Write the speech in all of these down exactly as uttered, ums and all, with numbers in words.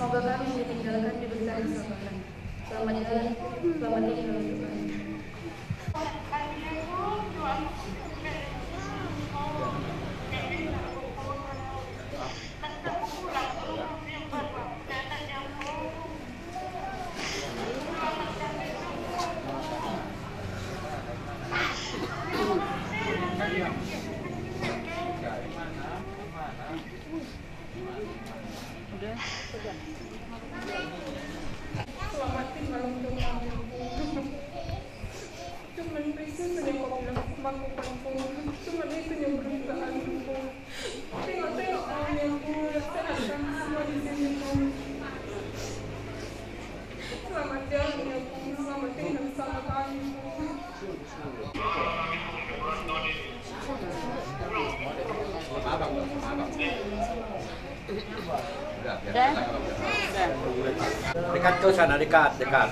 Semoga kami ditinggalkan di berita yang sabar. Selamat jalan, selamat tinggal untuk kami. Selamat tinggal untuk kami. Cuman itu saja yang kau bilang sama aku, Bang. Cuman itu yang belum tahan, Bang. Tengok-tengok kami, Bang. Sehat kami semua di sini, Bang. Selamat jalan ya, Bang. Selamat tinggal sama kami, Bang. Dekat kau sana, dekat, dekat.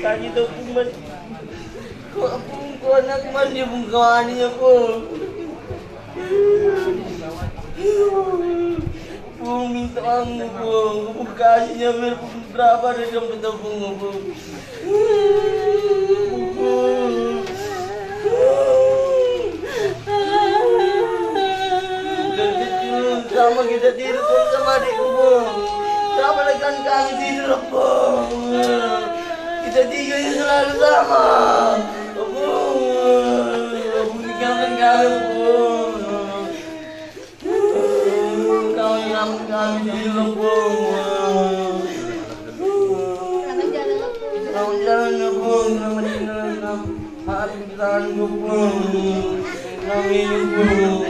Tadi tu pun man. Kau pun kau anak man dia pun kau ani apa? Pung, minta ampun, Pung. Kasih nyamir, Pung, berapa ada dompet, Pung, Pung? Dari kecil sama kita tidur, Pung, sama adikku, Pung. Sama dengan kami tidur, Pung. Kita tiga ini selalu sama, Pung. Pung, tinggalkan kami, Pung. Kau yang kami di lubung. Kau jalan lubung, kami di dalam hati kita lubung. Kami lubung.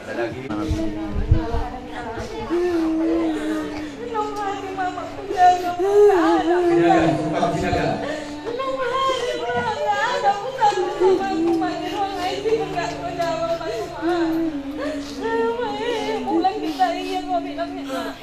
Ada lagi. Sinaga, buka sinaga. Pulang kita, iya, gua bilang, ya, Mak.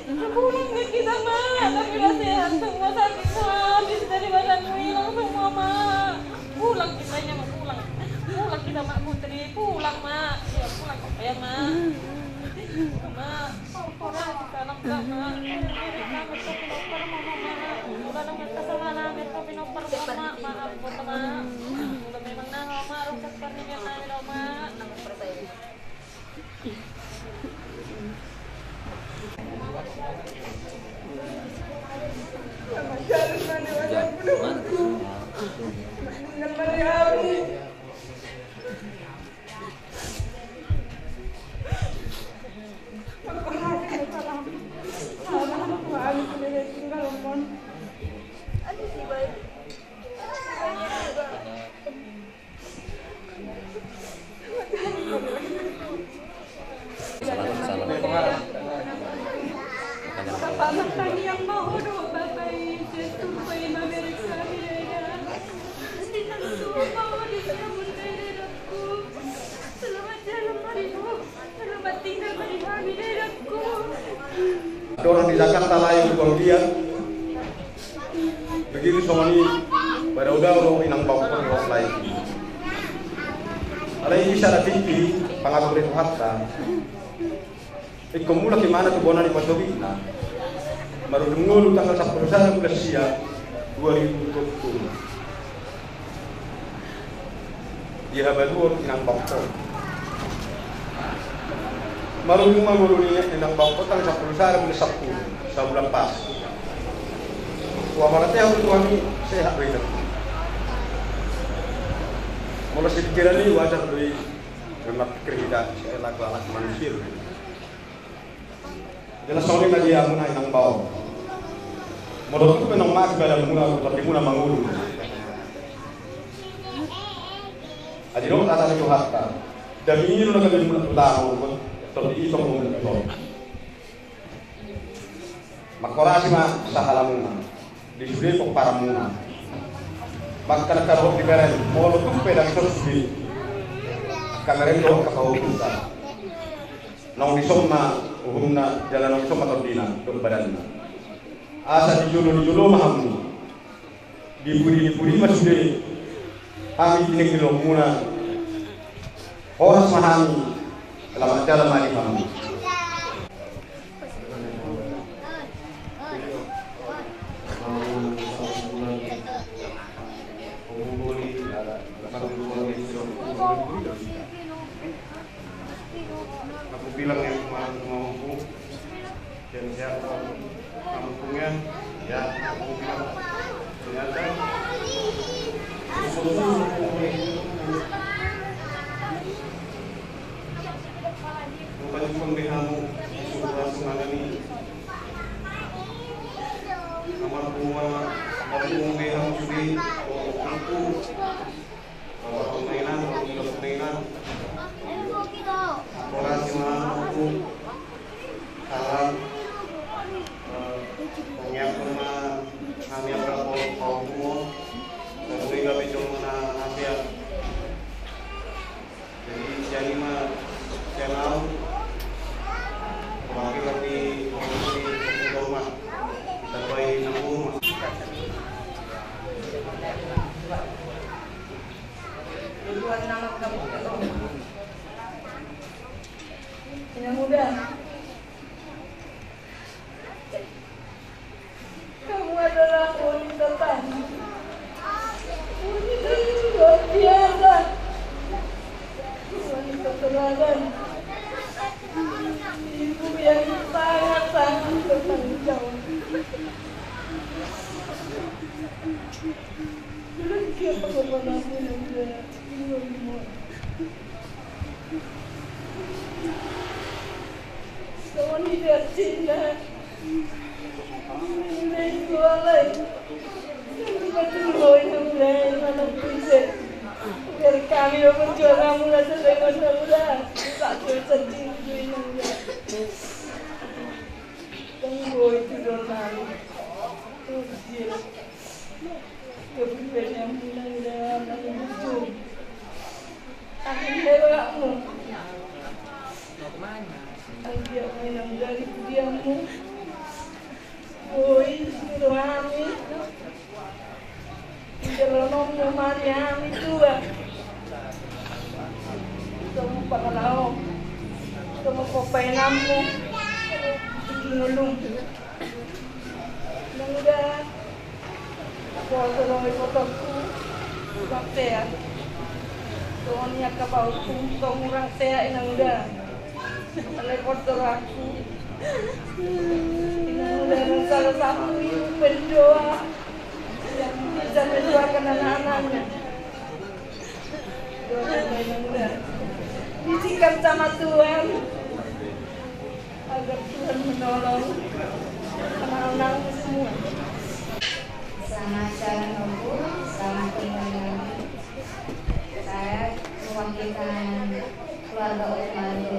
Pulang ke kita, Mak. Tapi udah sehat semua, sakit semua habis dari badanmu, hilang semua, Mak. Pulang kita ini, Mak, pulang. Pulang kita, Mak Putri. Pulang, Mak. Ya, pulang kita ya, Mak. Mak, salam, Mak. Kami, Mak, Mak, Mak, Mak. Udah nang kesalahan, Mak, Mak, Mak. Udah memang nang, Mak, rusak pernikahan, Mak. Selamat jalan, Maribu. Selamat tinggal, Maribu. Dorang di Jakarta lain, kalau dia begitu songon i, pada udah orang inang bau pun orang lain. Alai bisa ada tinggi, pangabur itu hatta. Ingkon mulak imana tu bona ni patobina. Marujung ngolu tanggal sampulu sada bulan sia dua ribu dua puluh. Di habaduon inang bangko. Marujung ma ngolu ni inang bangko tanggal sampulu sada bulan sampulu, sabulan pas. Wa maratea tu Tuhan i sehat do ina. Molo sipikiran i wajar do i. Memang pikir kita sehat, laku anak manusia. Jelas songon i ma di hamuna inang bao. Molo tung pe nunga mate badanmuna, tondimuna mangolu. Adi dohot hata ni Tuhanta. Dami i do na gabe muna tu tano, tondi i tong muna tu tano. Mangkorasi ma sahalamuna. Di sude pomparanmuna. Mangkana karohon di beren, molo tung pe dang sos di. Kamereng dohot kapahukuta. Naung dison ma uhumna jala naung dison ma tondina dohot badanna. Asa di jolo ni jolo ma hamu, di pudi ni pudi ma sude hami tinenggelonmuna. Horas ma hami, selamat jalan ma di hamu. Aku bilang ya, kemarin mau aku, dan siapa kampungnya, ya, aku bilang. Ternyata, bukan cuma B H-mu, suruh langsung mana nih? Kamar semua, kamar semua B H-mu sudah, aku. Bapak pemainan, bapak pemainan. Koras ma aku. Salam. Eh, penyiap ma hami apa kau kau semua. Tapi kami cuma nasihat. Jadi jadi ma channel. Pakai kami mau di rumah. Kita bayi nabung. Duluan nama kamu. Yang muda. Kamu adalah wanita tangguh. Wanita yang luar biasa. Wanita teladan. Ibu yang sangat-sangat bertanggung jawab. Belum siap pengorbananmu yang sudah. Songon i do artina. Inang Ula i. Inang Ula i, Inang Ula i, Inang Ula i. Biar kami memperjuangkanmu rasa dengan Inang Ula. Satu sendiri do Inang Ula. Tunggu itu dong. Tuh, dia. Kepribadianmu Inang Ula, Inang Ula. Amin, lewatmu. Anggiat ma Inang Ula di pudianmu. Boi, di rohamu. Di dalanmu mari hami tua. Tong pangalaho. Tong papainanmu. Di ngolum. Inang Ula. Apo tolong ipotokku. Bang Tea. Tolong ni angka pautku. Tong urang Tea Inang Ula. Repot rohaku. Inang Ula, salah satu ibu pendoa yang bisa mendoakan anak-anaknya. Doakan Inang Ula. Izinkan sama Tuhan agar Tuhan menolong anak-anakmu semua. Selamat jalan, Ompu. Selamat tinggal, Inang. Saya mewakilkan keluarga Osvaldo.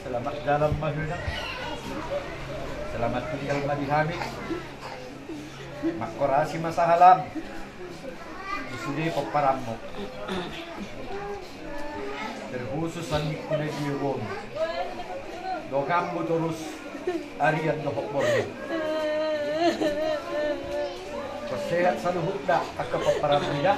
Selamat jalan ma, Inang. Selamat tinggal ma di hami. Mangkorasi ma sahalam. Di sude pomparanmu. Terkhusus anakku na di Roma. Donganmu torus. Arian dohot bolon. Sehat saluhutna angka pomparanmu da.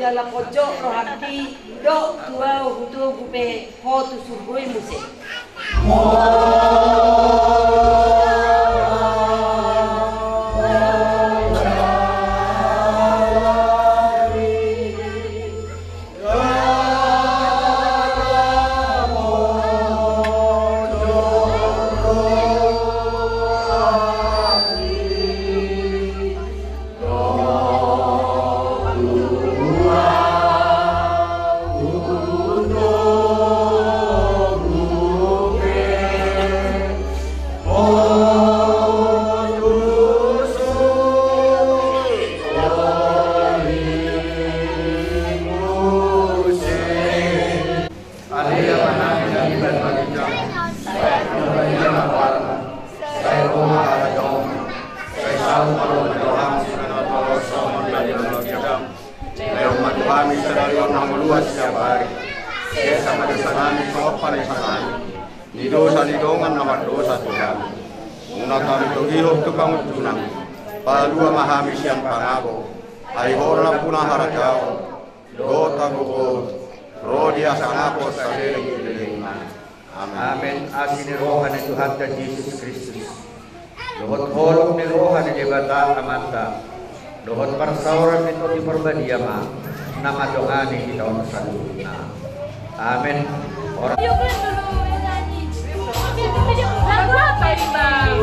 Jala pojok rohangki, dok tu ahu hutogu pe ho tu surgo i muse. Ale Amanami na di banua ginjang, sai ro ma goarmu, sai ro ma harajaonmu, sai saut ma lomo ni roham sian na tolosa songon na di banua ginjang. Lehon ma tu hami sadari on hangoluan siapari. Sesa ma dosanami songon panesanami ni dosa ni dongan na mardosa tu hami. Unang hami togihon tu pangunjunan, palua ma hami sian pangago. Ai Ho do nampuna harajaon, dohot hagogoon, ro di hasangapon saleleng ni lelengna. Amen. Amen. Asi ni roha ni Tuhanta Jesus Kristus, dohot holong ni roha ni Debata Amanta, dohot parsaoran ni Tondi Parbadia ma na mandongani hita on saluhutna. Amen. Ora- Lagu apa ini, Bang?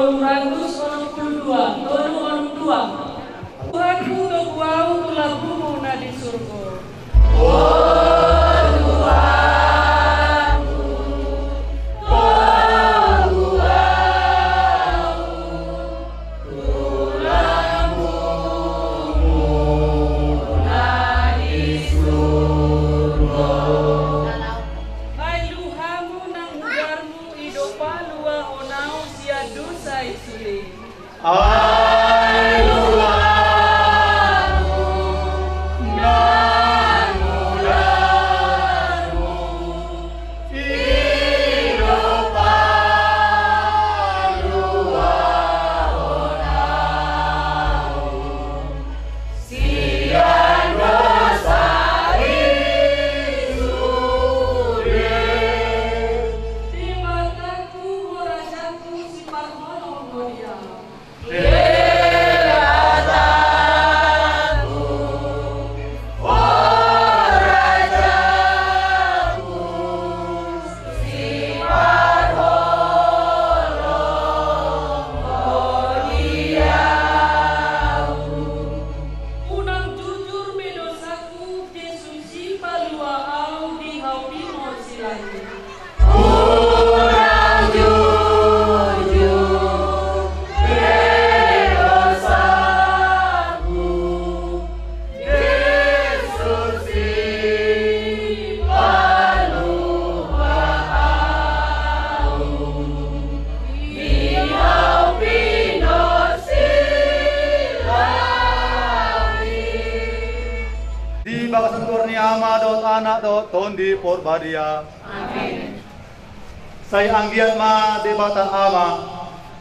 Tolu ratus onom pulu dua, tolu onom dua. Tuhanku, togu ahu tu lambungMu na di surgo. Ai luhaMu nang udarMu i do paluahon ahu sian dosa i sude. Ai luhaMu nang udarMu i do paluahon ahu sian dosa i sude. Di mataku, rajaku, siparholong do Dia. Di mataku, rajaku, siparholong do Dia. Unang jujur be dosaku, Jesus, sipalua ahu di HautMu sian langit. Unang jujur be dosaku, Jesus, sipalua ahu di HautMu sian langit. Di bagasan goar ni Ama dohot Anak dohot Tondi Porbadia. Amen. Sai anggiat ma Debata Ama,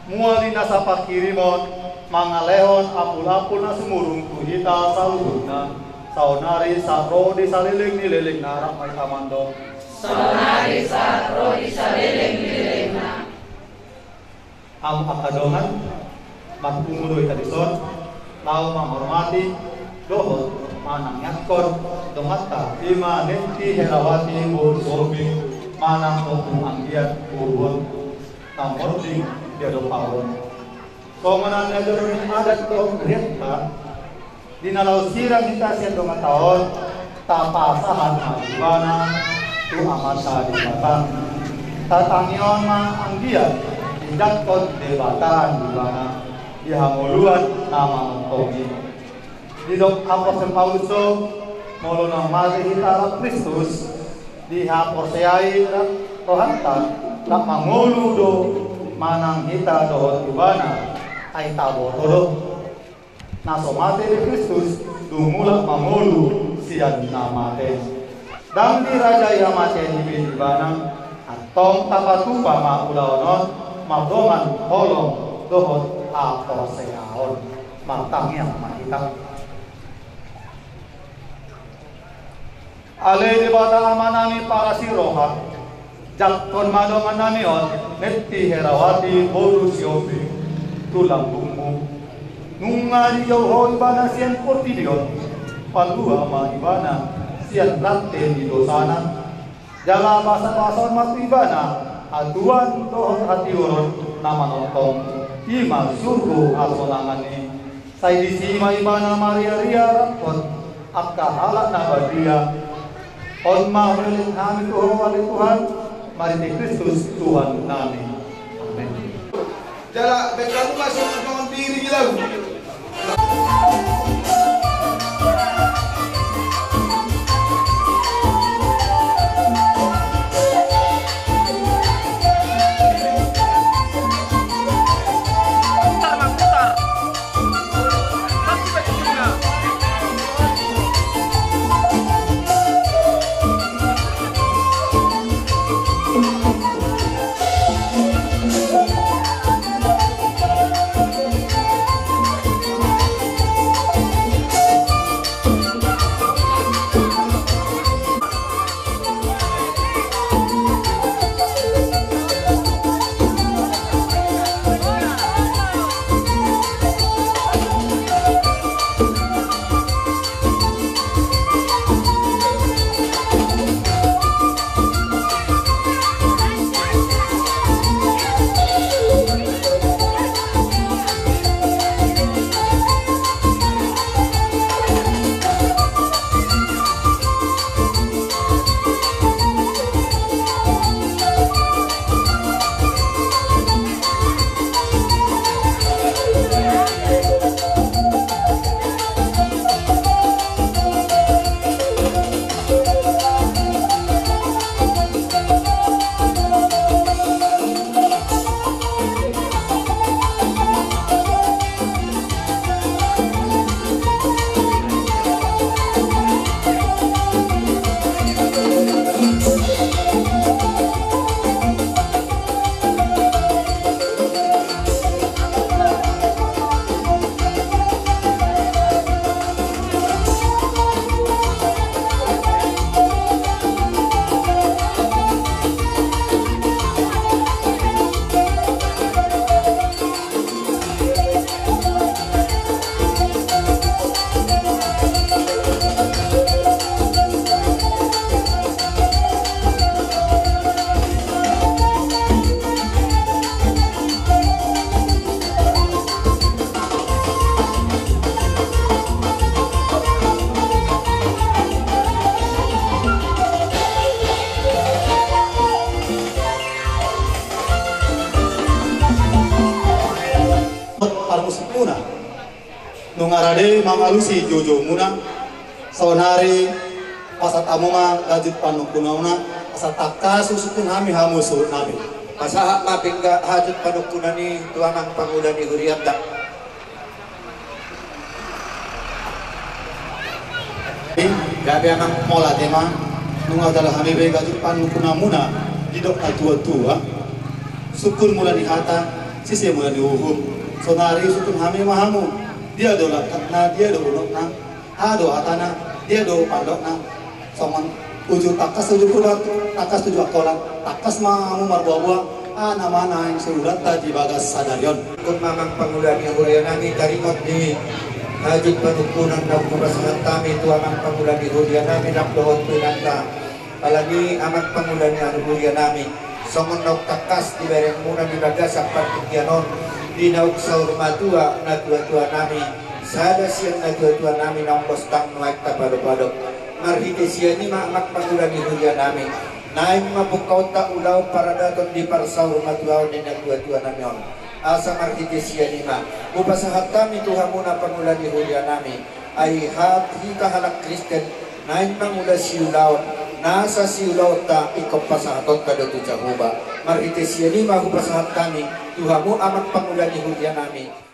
mual ni nasa parkirimon, mangalehon ampul-ampul na sumurung tu hita saluhutna, saonari sahat ro di saleleng ni lelengna, rap ma hita mandok. Saonari sahat ro di saleleng ni lelengna. Amu angka dongan, marpungu do hita dison, laho manghormati dohot manangiangkon donganta, i ma Netti Herawati boru Sihombing, manang Ompung Anggiat boru on, na mardingkon di adopanmon. Songon na niajarhon adat dohot rianta, di na laho sirang hita sian donganta on, tapasahat ma ibana tu Amanta Debata. Tatangihon ma anggiat didangkon Debata ibana di hangoluan na manongtong i. Didok Apostel Paulus do, molo naung mate hita rap Kristus, dihaporseai rohanta, rap mangolu do manang hita dohot ibana, ai taboto do. Na so mate di Kristus, dung mulak mangolu sian na mate. Ndang dirajai hamatean i be ibana, antong tapatupa ma ulaon on mardongan holong dohot haporseaon. Martangiang ma hita. Ale Debata Amanami parasi roha, jangkon ma dongannami on, Netti Herawati boru Sihombing, tu lambungmu. Nunga dijou ho ibana sian portibi on, palua ma ibana sian rante ni dosana. Jala basa-basahon ma tu ibana hatuaon dohot hatiuron na manongtong, i ma surgo hasonangan i. Sai disi ma ibana mariaria rap dohot angka halak na badia. On ma hulehon hami tu ho ale Tuhan, marhite Kristus Tuhannami. Amen. Jala baen hamu ma songon diri di lagu. Nunga rade mangalusi joujoumuna, saonari pasahat hamu ma gajut panungkunanmuna, asa tangkas husungkun hami hamu suhutnami. Pasahat ma pinggan gajut panungkunan i tu amang pangula ni hurianta. Gabe amang, mauliate ma, nunga jala hami be gajut panungkunanmuna, didok na tuatua: Sungkun mula ni hata, sise mula ni uhum. Saonari sungkun hami ma hamu, dia do langkatna, dia do unokna, aha do hatana, dia do pandokna. Songon uju tangkas uju purba, tangkas uju angkola, tangkas ma hamu marboaboa, aha nama naeng siulahonta di bagas sadari on. Sungkun ma amang pangula ni hurianami, taringot di gajut panungkunan naung hupasahat hami tu amang pangula ni hurianami nang dohot tu inanta. Alani i amang pangula ni hurianami, songon naung tangkas diberengmuna di bagasan partingkian on, di naung saur matua natuatuanami, sada sian natuatuanami naung bostang nuaeng tapadopadop. Marhite sian i ma amang pangula ni hurianami, naeng ma pungkaonta ulaon paradaton di parsaur matuaon ni natuatuanami on. Asa marhite sian i ma hupasahat hami tu hamuna pangula ni hurianami, ai hita halak Kristen naeng mangula siulaon, nasa siulaonta ingkon pasahatonta do tu Jahowa. Marhite sian i ma hupasahat hami tu hamu amang pangula ni hurianami.